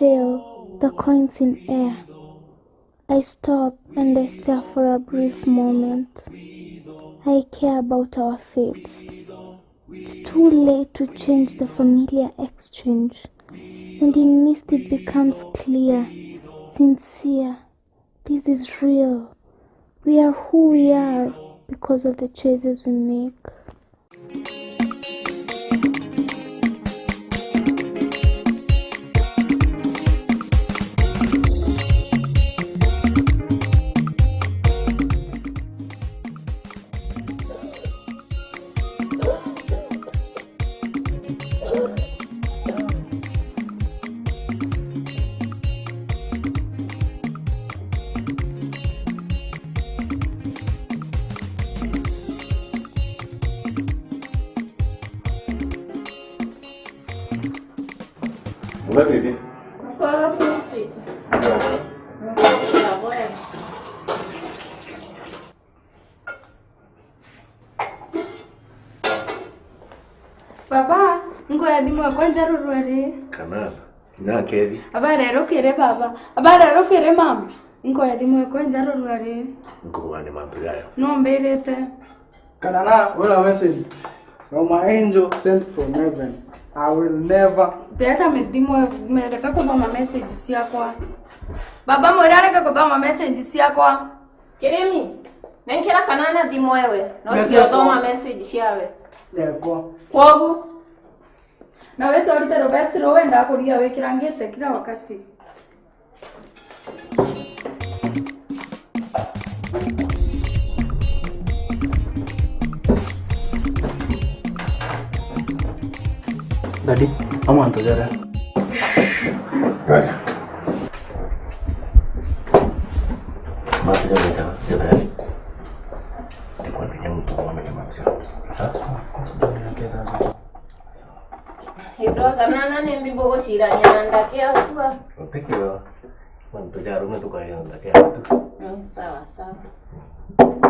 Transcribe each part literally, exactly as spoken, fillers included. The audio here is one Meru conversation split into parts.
still, the coins in air. I stop and I stare for a brief moment. I care about our fates. It's too late to change the familiar exchange, and in mist it becomes clear, sincere. This is real. We are who we are because of the choices we make. Mugate iti? Mukora fruit. Baba, nkoya thimu yakwa njarorwa ri. Kanana, ina nkethi. Aba rero kiri baba. Aba rero kiri mama. Nkoya thimu yakwa njarorwa ri. Nkugwa ni mantu jayo. No mbirite. Kanana, wina message. You're my angel sent from heaven. I will never. Teta mithimu mereka kuthoma message ciakwa. Baba mwira areke kuthoma message ciakwa. Kirimi, nenkera Kanana thimu ewe, no tige uthoma message ciawe. Nekwa. Kwogu. Na wite urite rubesti ruu wendaa kuria wikirangite kila wakati. Daddy, amantu jara. Roger. Mantu jara jara jara. Ndikwenda muntu kuona mantu jara. Sasa, of course, daddy, nakenda sasa. Ito Kanana ni mbi bugucirania na ndakea utua. Utikio. Mantu ja arume tukaria na ndakea tu. Mm, sawa sawa. Mm.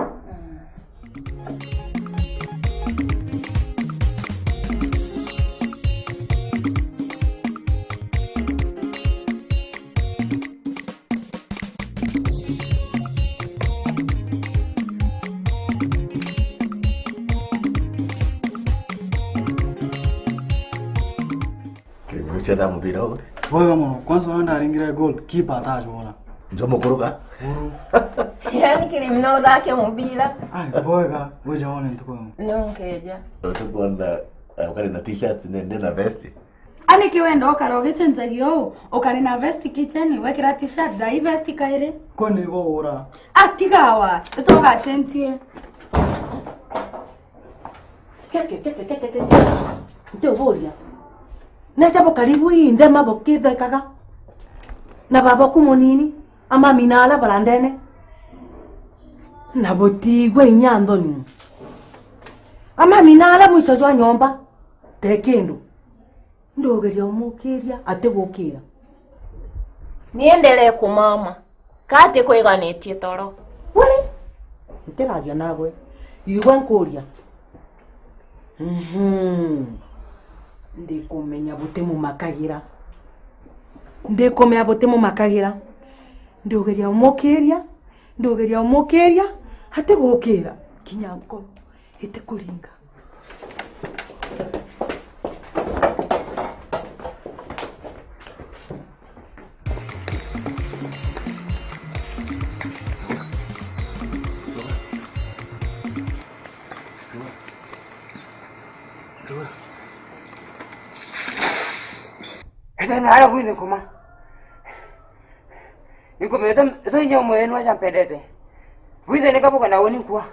Kirimi, ucio thaa mubira uri? Bwega mono. Kwanza uria ndaringire goal, keeper atajwona. Njo mukuruka? Uru. Yaani Kirimi no uthake mubira. Ai, bwega, wija wone ntuku imwe. Ni unkeja. Utukwenda, eh, ukari na t-shirt, ne, ndi na vest. Ani ki wenda ukara ugicenjagia uu? Ukari na vest kitchen, wekira t-shirt, thaa ii vest kairi? Ko ni igura. Atigawa, itogacenjie. Keke, keke, keke, keke. Ntiuguria. Neja bukari bwinthe ma bukithekaga. Na baba ku munini, amami na ala barandene. Na butigwe inya nthoni. Amami na ala mwico jwa nyomba, te kindu. Ndugeria umukiria, atigukira. Ni endelee kumama. Ka atikwiganitie toro? Wari? Ntiraria nagwe. Igua nkuria. Mhm. Ndikumenya butimumakagira. Ndikumenya butimumakagira. Ndugeria umukiria, ndugeria umukiria, atigukira. Kinya nkoro itikuringa. Ethana ara bwithe nkuma. Nikumenya uta, uta inya umwe wenu aja mpendete. Bwithe ni kabuga na uni nkua.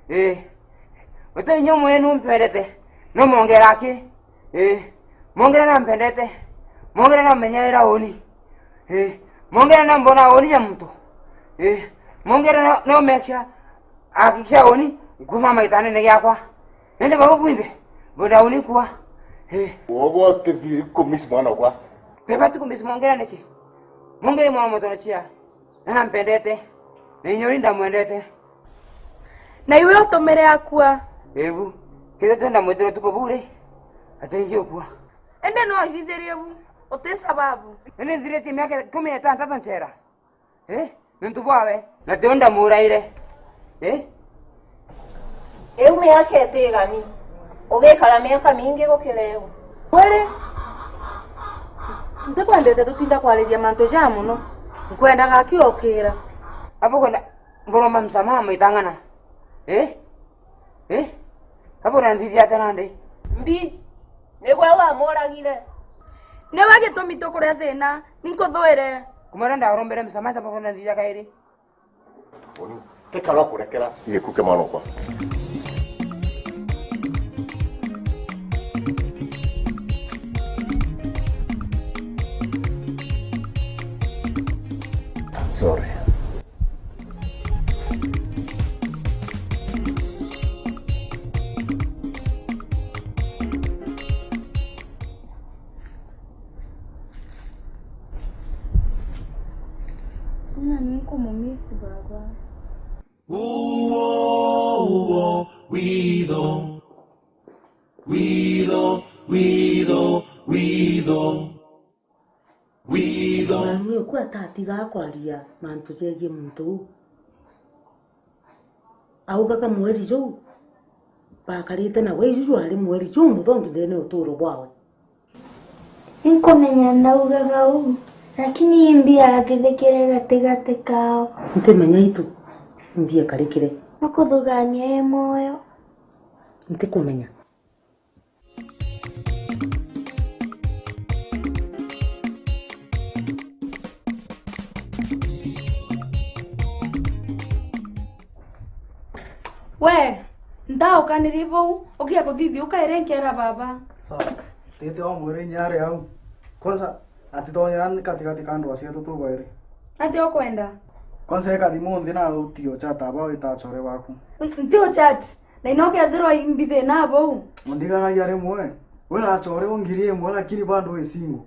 Ii. Uta inya umwe wenu mpendete. No mongera ki? Ii. Mongera na mpendete. Mongera na menyaira uni. Ii. Mongera na mbona uni ya muntu. Ii. Mongera na, na umekira. Hakikisha uni nkuma maitanene giakwa. Nende bau bwinthe, bwenda uni kua. Ii. Wogo tibi kumisi mwana kwa. Beba tu kumisi mongera niki? Mongera mwana mutono chia. Na nampendete. Na inyori ndamwendete. Na iwe utumire akua. Ebu. Kile tenda mwetero tuko bure. Atengi okua. Ende no ithithirie bu. Uti sababu. Ni nthiritie miaka ikumi na itantatu nchera. Eh? Nontu bwawe. Na tio ndamuraire. Eh? Iu miaka itigani? Ugikara miaka mingi gukira iu. Kweli? Ntikwendete tutinda kwariria mantu ja mono. Nkwendaga akiokira. Abo kwenda ngoroma msamaha mwitang'ana. Eh? Eh? Kaba uranthithia atia nandi? Mbi, nigwe wamuragire. Niwe gitumi tukuria thina, ni nkuthuire. Kumwira ndarombere msamaha, kaba uranthithia kairi. Uni, ti karwa kurekera gikuke mwanokwa. I'm sorry. Una ni nkumumiss baba. Uo, uo, witho. Witho, witho, witho. Witho. Mami uku atatiga kwaria mantu jegie muntu uu. Augaga mweri juu bakarite nawe, iju jwari mweri juu muthongi ndene uturo bwawe. Inkumenya ndaugaga uu, lakini imbi athithikire gatigati kao. Ntimenya itu, imbi ekarikire. Nukuthugania e mwoyo. Ntikumenya. We, ntaukaniri buu, ugia kuthithia ukaire nkera baba. Sawa, tete wa mwere nyare au. Kwanza, atitonyera ni katikati ka ndwa cietu tugwaire. Ati ukwenda? Kwanza eka thimu nthi na utio chat aba wita achore baku. Nti uchat. Na ino kethirwa imbi thina buu. Ndigaragia rimwe. We na achore ungiri imwe lakini bado we single.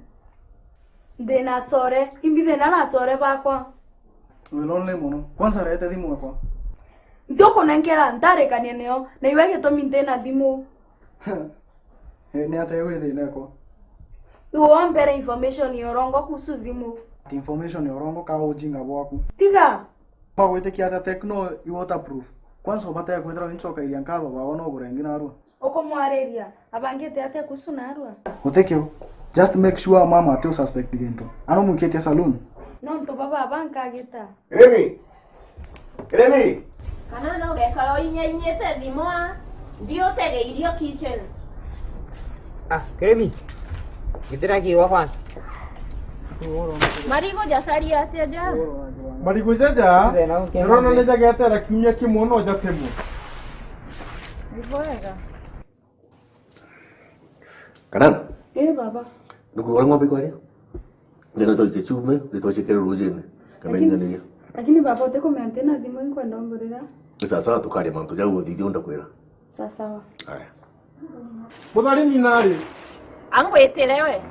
Ndina achore, imbi thina na achore bakwa. Wi lonely mono. Kwanza rete thimu yakwa. Nti ukunenkera, ntarikania nio, na iwe gitumi ndina thimu. Eh, ni atia wi thina yakwa? Ni wombere information ya urongo kuhusu thimu. Ati information ya urongo ka ujinga bwaku? Tiga! Bagwitikia atia Tecno i waterproof? Kwanza ubataa kwithirwa wincokairia nkatho baba no ugure ingi narua. Ukumwariria, abangite atia kuhusu narua? Guti kiu. Just make sure mama ati ususpect gintu. Ano mwikitie saloon? Nontu baba abankagita. Kirimi! Kirimi! Kana no ugekara uinyainyiite thimu a, thi utege irio kitchen. Ah, Kirimi. Gitira kiwa kwanza. Marigu jacaria atia ja? Marigu jaja, ndona ni jagetera kiumia kimwe no jatemwe. Ni bwega. Kanana? Ii, baba. Nukwigua uria ng'ombe ikwaria? Ndio nitwaikie chume, nitwacikire rujine. Lakini, kamenya niyo. Lakini baba, utikumenya ntina thimu inkwenda umburira. Ni sawa sawa, tukaria mantu jau uthithia undakwira. Sawa sawa. Aya. Muthari nyina ari? Angwitire we.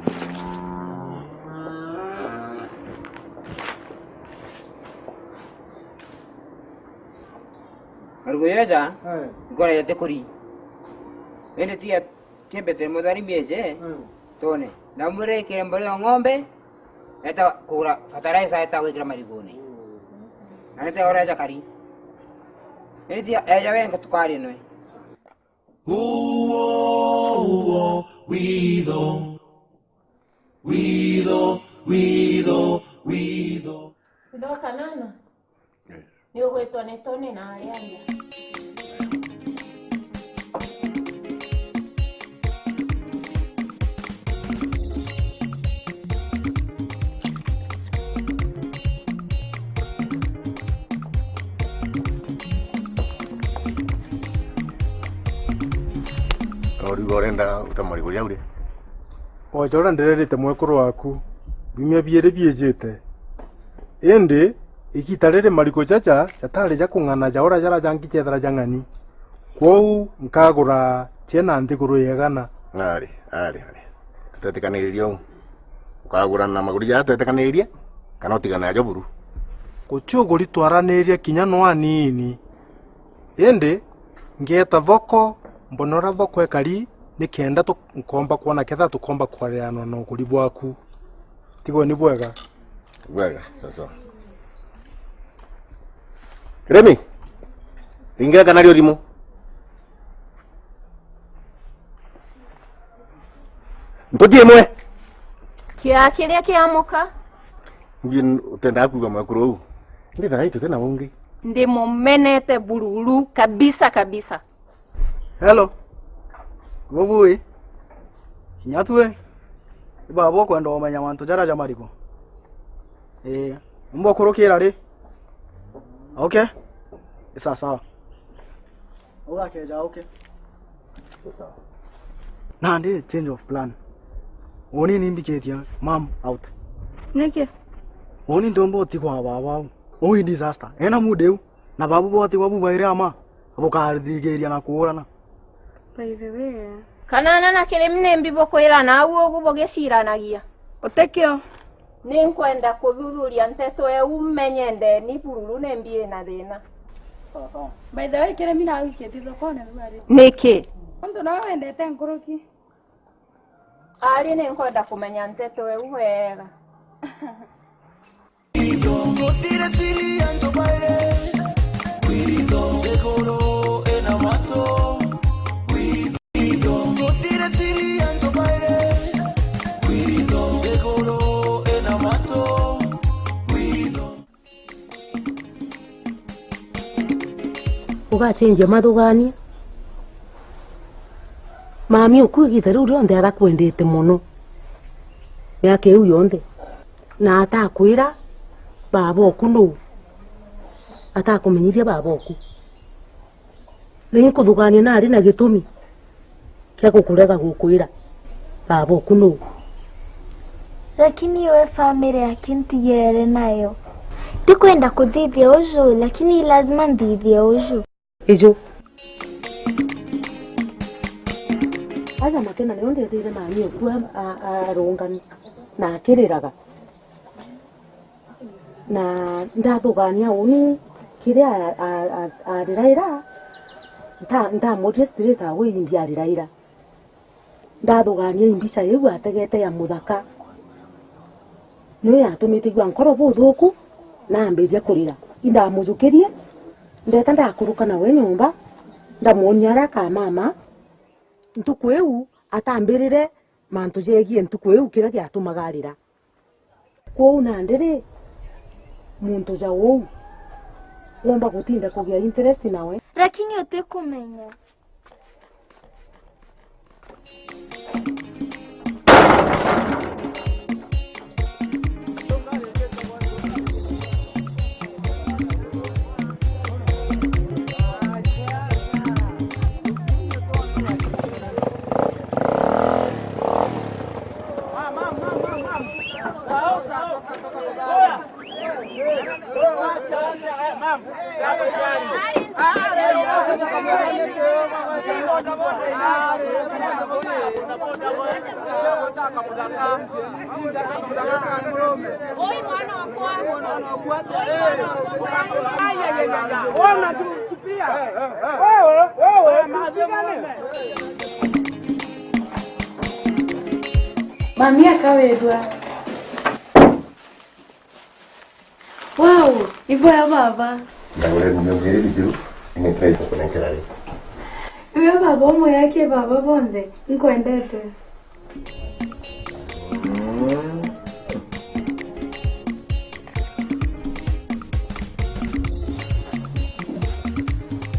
Marigu jeja, eh, ngora yete kuri. Indi tia, tiembete muthari mieje, mm, tone. Na mwire ikire mbari ya ng'ombe, eta kugura fertilizer, eta gwikira mariguni. Na nite ora eja kari. Indi tia, eja wenga tukari nwe. Uo, uo, witho. Witho, witho, witho. Witho wa Kanana? Eh. Ni ugwitwa ni Tony na aria angi. Uriuga urenda uta marigu jau ri? O ja uria ndirerite mwekuru waku, biumia biiri biijite. Indi igiita riri marigu jaja jatari ja kung'ana ja uria jara jangi jeethira jang'ani. Kwou nkagura ciena nthiguru ya igana. Ari, ari, ari. Tutetikanirie uu. Ukagura na maguri jaa twetikanirie, kana utigane najo buru? Guti uguri twaranirie kinya no aniini. Indi ngeeta thoko, mbone uria thoko ikari, nikenda tu-, nkoomba kwona kethira tukoomba kwaririanwa na uguri bwaku. Tigwe ni bwega. Bwega, sawa sawa. Remi, ringira kana rio thimu. Ntuti imwe. Kia kiria kiamuka. Ngi utendaga kuigua mwekuru uu. Ndi thaa ii tuti na ungi. Ndimumenete bururu kabisa kabisa. Hello. Bubui. Kinya tue. Ibaba ukwenda umenya mantu jaria ja mariku. Ii. Umba ukurukira ri? Okay. Sawa sawa. Ugakeja, okay. Sawa sawa. Nandi change of plan. Uni ni mbikitie mam out. Niki? Uni ndomba utigwa baba au. Ui disaster. Ena mood eu. Na babu botigwa bubaire ama. Bukathirigiria na kuurana. By the way. Kana na na kirimi ni mbi bukwirana au ugu bugiciranagia. Utikio. Ninkwenda kuthuthuria nteto eu menye ndeni bururu ni mbi ina thina. By the way, kirimi na wikitie thokone riu ari. Niki? Untu nawe wendete nkuruki. Ari ninkwenda kumenya nteto eu wega. Gutire siri antu bairi. Kwitho iguru ina mantu. Kwitho gutire siri antu bairi. Kwitho iguru ina mantu. Kwitho. Ugachenjia mathugania. Mami uku igita riu rionthe arakwendete mono. Miaka iu yonthe. Na atakwira baba oku nuu. Atakumenyithia baba oku. Ni nkuthugania nari na gitumi kia gukurega gukwira baba oku nuu. Lakini we family yake ntigere nayo. Ndikwenda kuthithia uju, lakini lazima nthithie uju. Iju. Aja makena nio ndethire mami oku a-, a-, arungami na akiriraga. Na ndathugania uni kiria a-, a-, a-, ariraira, nta-, ndamuria straight away imbi ariraira. Ndathugania imbica iu ategete ya muthaka. Niyo yatumite igua nkoro buthuku, na ambiria kurira. Indamujukirie, ndeta ndakuruka nawe nyomba, ndamwonia aria akamama. Ntuku iu atambirire mantu jegie ntuku iu kiria giatumaga arira. Kwou nandi ri, muntu ja uu womba gutinda kugia interest nawe? Lakini utikumenya. Ona tu, tu pia. Wewe, wewe, tusigane. Mami akawethwa. Wow, iboya baba. Ndagure nguo igiri bithiru, ni trai kukunenkera ri. Iwe baba umwe yake baba bonthe, nkwendete.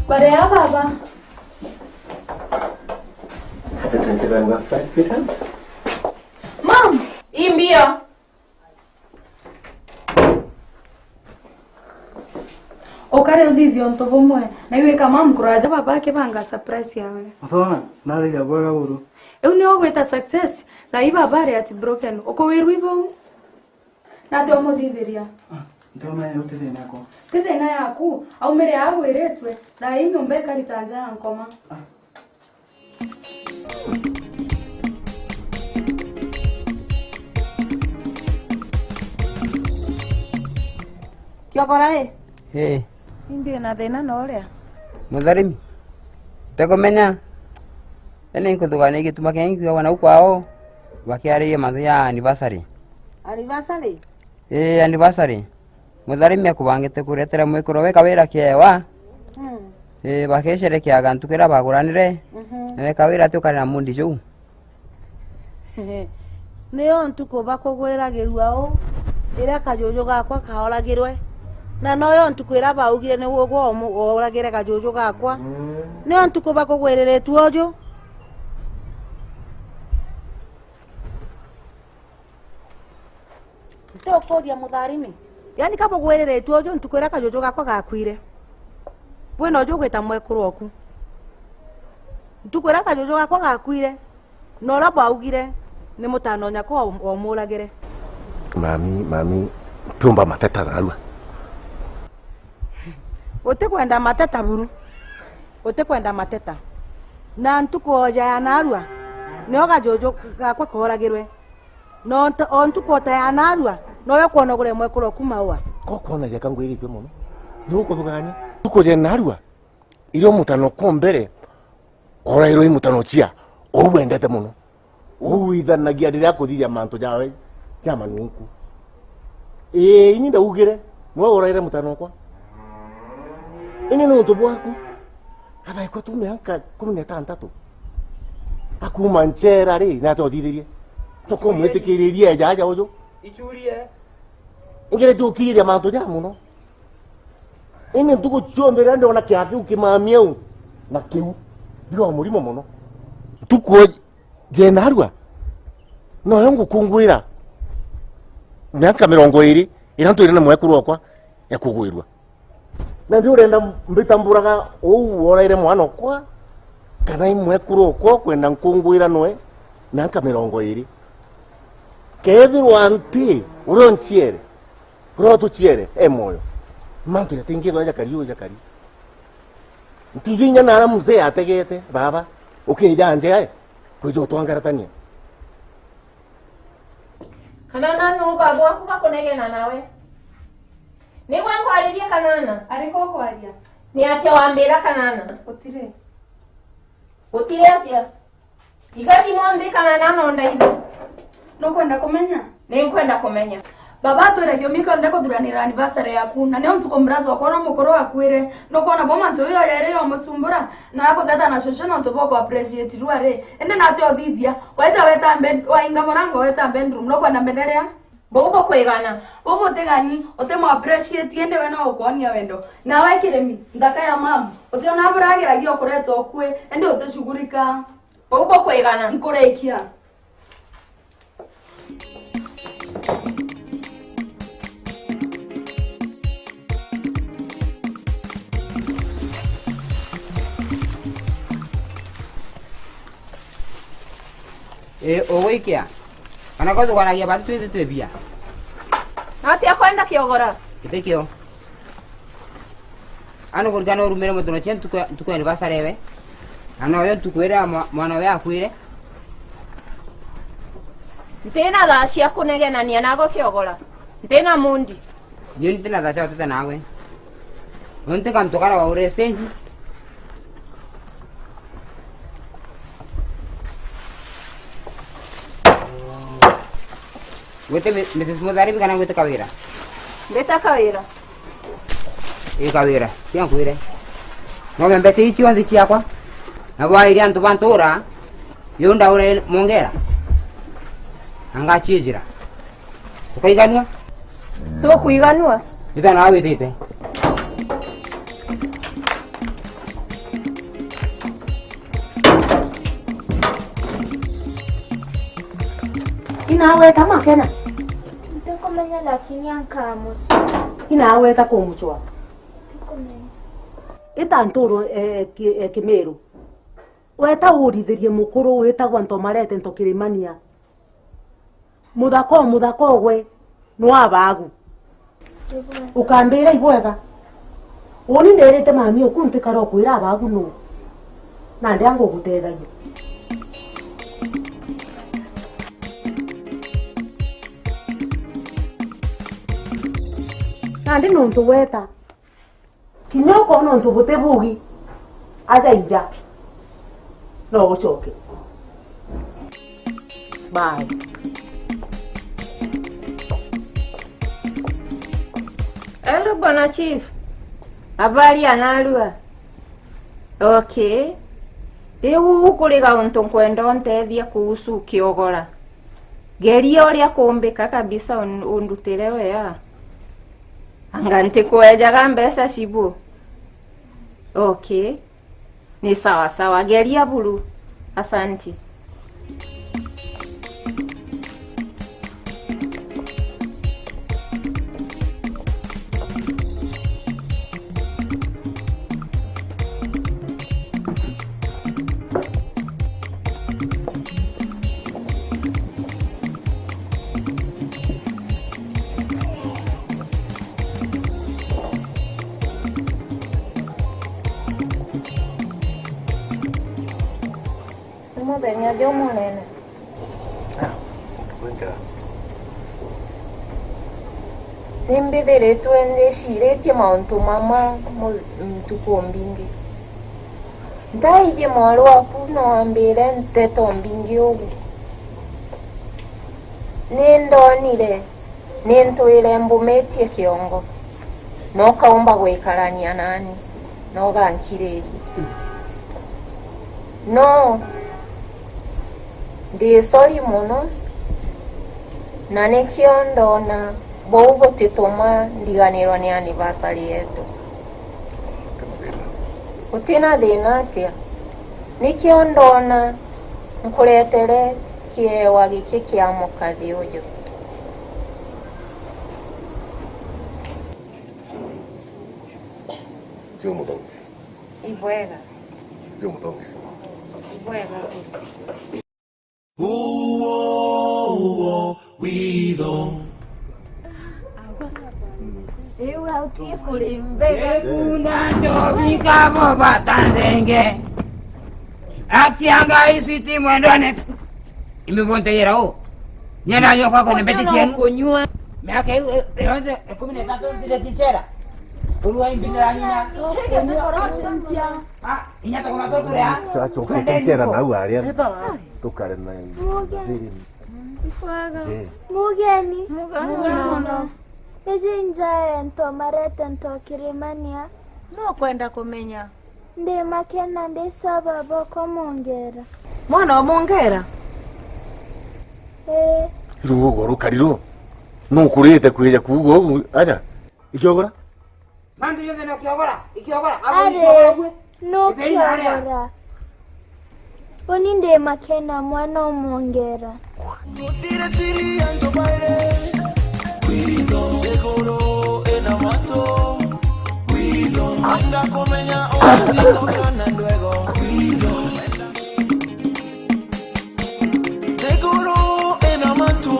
Korea baba. Happy twenty-five anniversary, sweetheart. Mom, imbio. Ukare uthithia untu bumwe, na iwika mam kuraja baba akibanga surprise yawe. Uthona, nariria bwega buru. Iu nio ugwita success, thaa ii baba ari at broken. Ukuwirwa ibau? Na ati umuthithiria. Ah, ntiona yo ti thina yakwa. Ti thina yaku, aumire aa gwiritwe, thaa ii nyumba ikarita nja ya nkoma. Ah. Kiokora ii? Ii. Imbi na thina na uria. Mutharimi. Tekumenya. Ene nkuthugania gituma kia nkiuga nau kwao. Bakiaririe mathu ya anniversary. Anniversary? Ii, anniversary. Mutharimi akubangite kuretera mwekuru we Kawira kiewa. Mm. Ii, bagesherekea gantu kiria baguranire. Mhm. Nawe Kawira ati ukare na mundi juu. Niyo ntuku bakugwiragirua uu, iria kajuju gakwa kaoragirwe. Na noyo ntuku iria baugire nigwo gwo omu-, woragire kajuju gakwa. Niyo ntuku bakugwiriritue uju. Nti ukuria mutharimi? Yaani kabugwiriritue uju ntuku iria kajuju gakwa gakuire. Bwina uju ugwita mwekuru oku. Ntuku iria kajuju gakwa gakuire, na uria bwaugire ni mutano nyakwa wa-, wamuragire. Mami, mami, ntiumba mateta narua. Utikwenda mateta buru. Utikwenda mateta. Na ntuku oja ya narua, nio gajuju gakwa kooragirwe. Na o ntu-, o ntuku o ta ya narua, noyo kwonogore mwekuru oku maua. Ko kwona jeka ngwiritue mono. Ni ukuthugania. Ntuku ja narua, irio mutano kwa mbere, orairwe i mutano cia, ou wendete mono. Ou withanagia riria akuthithia mantu jawe ja manunku. Ii, ini ndaugire, niwe oraire mutano okwa. Ini ni untu bwaku. Athaikwa tu miaka kumi na itantatu. Akuma nchera ri, na atothithirie. Tukumwitikiriria eja aja uju. Ichurie. Ingeretie gukiiria mantu ja mono. Ini ntuku cionthe riria ndona kia kiu kimamia u na kiu, ndigwa murimo mono. Ntuku jenarua, noyo ngukungwira miaka mirongo iri iria ntwire na mwekuru okwa ya kugwirua. Na ndi urenda mbita mburaga uu woraire mwana okwa, kana i mwekuru okwa ukwenda nkungwira noe miaka mirongo iri? Kethirwa nti uria unciere, uria utuciere e mwoyo, mantu jatingithwa jakari uu jakari. Ntiji inya nara mzee ategete, baba, ukija nja e, kwija utwangaratania. Kanana, nu baba waku bakunegena nawe? Nigwe nkwaririe Kanana? Ariko kwaria. Ni atia wambira Kanana? Utire. Utire atia? Iga thimo nthi Kanana no ndaithe. Nukwenda kumenya? Ni nkwenda kumenya. Baba atwire kiumi kionthe kuthuranira anniversary yaku, na ni untu kumbrathwa kwona mukuru akuire. Nukwona bo mantu uyu yeri yomusumbura, na akutheta na shosho nontu bwa ku appreciate rua ri. Indi nati uthithia, waita weta bed-, wainga murango weta bedroom, nukwenda mbenerea? Buu bukwigana? Buu butigani, utimu appreciate indi we no ukwonia wendo. Nawe kirimi, nthaka ya mamu, utiona burageragia ukureta ukui, indi utishughulika. Buu bukwigana? Nkurikia. Ii, ugwikia? Kana ko tukwaragia bantu twithi twi bia? Nati akwenda kiogora? Giti kio. Ano kuririkana urumire mutuno cia ntuku ya, ntuku ya anniversary ewe. Na noyo ntuku iria mwa-, mwana uyu akuire. Ntina thaa cia kunegenania nago kiogora. Ntina mundi. Niu ntina thaa cia guteta nawe. Nontu kantu kara waurire stage. Gwite Mi-, Missus Mutharibi kana gwite Kawira? Mbita Kawira. Ii, Kawira, tia nkwire. Ng'ombe mbete ii cionthe ciakwa, na bwairia antu ba ntura, yu ndaure mongera, na ngaciijira. Tukaiganua? Tukwiganua? Ithana withite. Inaweta makena. Ntikumenya, lakini ankamucwa. Inaweta kumucwa. Ntikumenya. Ita nturu, eh, ki-, eh, Kimiru. Weta urithirie mukuru witagwa Ntomarete Ntokirimania. Muthaka o muthaka ogwe, nwa abagu. Ibwega. Ukambira ibwega. Uni ndirite mami uku ntikara ukwira abagu nu. Na ndia ngugutethagia. Nandi nontu weta. Kinya ukoona untu buti bugi, aja inja, no ucoke. Bye. Hello, Bwana Chief. Habari ya narua? Okay. Riu kuri gauntu nkwenda untethie kuhusu Kiogora. Geria uria kumbika kabisa un-, undutire wea. Anga ntikwejaga mbeca cibu? Okay. Ni sawa sawa. Geria buru. Asanti. Ni muthenya jumunene. Ah, ntuku njega. Nimbithiritwe ndiciritie mauntu mamwe mu-, ntuku mbingi. Ntaiji mwaru waku no ambire nteto mbingi ugu. Nindonire, nintwire mbumitie kiongo, na ukaumba gwikarania nani, na ugankiriria. No ndi sori mono, na nikio ndona buu butituma ndiganirwa ni anniversary yetu. Utina thina atia? Nikio ndona nkuretere kiewa giki kia mukathi uju. Njuu muthongi. Ibwega. Njuu muthongi sana. Ibwega. Uo, uo, witho. Riu hautie kuri mbega. Kuna njobi kabo batandenge. Akianga iciti mwendone. Imibonteira u. Nyenda yo kwako na mbeti cienu. Kunyua. Miaka iu, eh, yonthe ikumi na itatu nthireti njera. Urua imbinira nyina. Ah, inya tugona tuturia. Twendeni njera nau aria. Tukare na. Mugeni. Mugeni. Mugeni. Iji njae ntomarete ntokirimania. No kwenda kumenya. Ndi makena ndi sababu kumongera. Mwana wa mongera? Ee. Rugo rukari ru. Nukurite kwija kuuga ugu aja. Ikiogora? Mantu yonthe no kiogora, ikiogora, abo. Ari, ikiogora gwe. No kiogora. Uni ndi makena mwana umongera. Gutire siri antu bairi. Kwitho, iguru ina matu. Kwitho, wenda kumenya uria nthitho kana ndwego. Kwitho, iguru ina matu.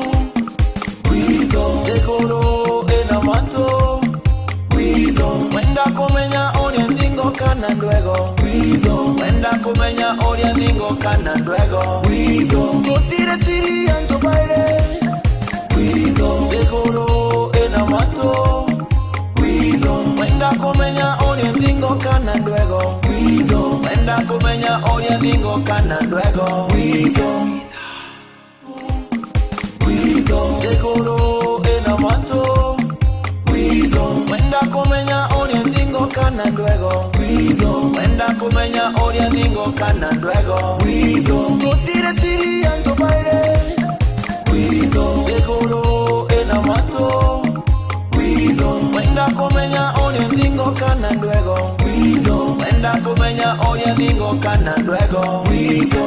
Kwitho, iguru ina matu. Kwitho, wenda kumenya uria nthingo kana ndwego. Kwitho, wenda kumenya uria nthingo kana ndwego. Kwitho, gutire siri antu bairi. Kwitho, iguru ina matu. Kwitho, wenda kumenya uria nthingo kana ndwego. Kwitho, wenda kumenya uria nthingo kana ndwego. Kwitho. Kwitho, iguru ina matu. Kwitho, wenda kumenya uria nthingo kana ndwego. Kwitho, wenda kumenya uria nthingo kana ndwego. Kwitho, gutire siri antu bairi. Kwitho, iguru ina matu. Kwitho, wenda kumenya uria nthingo kana ndwego. Kwitho, wenda kumenya uria nthingo kana ndwego. Kwitho.